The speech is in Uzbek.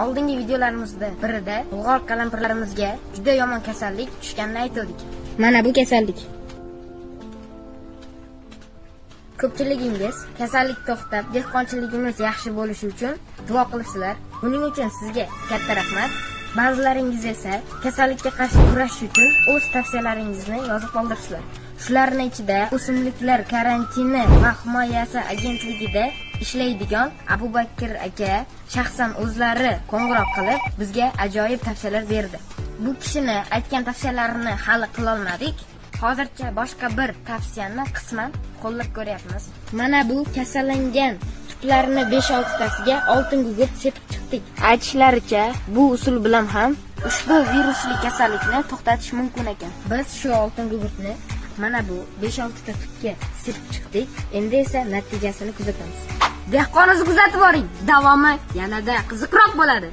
Oldingi videolarimizda birida bulg'or qalampirlarimizga juda yomon kasallik tushganini aytgandik. Mana bu kasallik. Ko'pchiligingiz kasallik to'xtab, dehqonchiligimiz yaxshi bo'lishi uchun duo qilibsizlar. Buning uchun sizga katta rahmat. Ba'zilaringiz esa kasallikka qarshi kurashish uchun o'z tavsiyalaringizni yozib qoldiribsizlar. Shularning ichida O'simliklar karantini va himoyasi agentligida ishlaydigan Abubakir aka shaxsan o'zlari qo'ng'iroq qilib, bizga ajoyib tavsiyalar berdi. Bu kishini aytgan tavsiyalarini hali qilolmadik. Hozircha boshqa bir tavsiyani qisman qo'llab ko'ryapmiz. Mana bu kasallangan tuplarni 5-6 tasiga oltin gugurt sepib chiqdik. Aytishlaricha, bu usul bilan ham ushbu virusli kasallikni to'xtatish mumkin ekan. Biz shu oltin gugurtni mana bu 5-6 ta tupga sepib chiqdik. Endi esa natijasini kuzatamiz. Dehqonimizni kuzatib boring. Davomi yanada qiziqroq bo'ladi.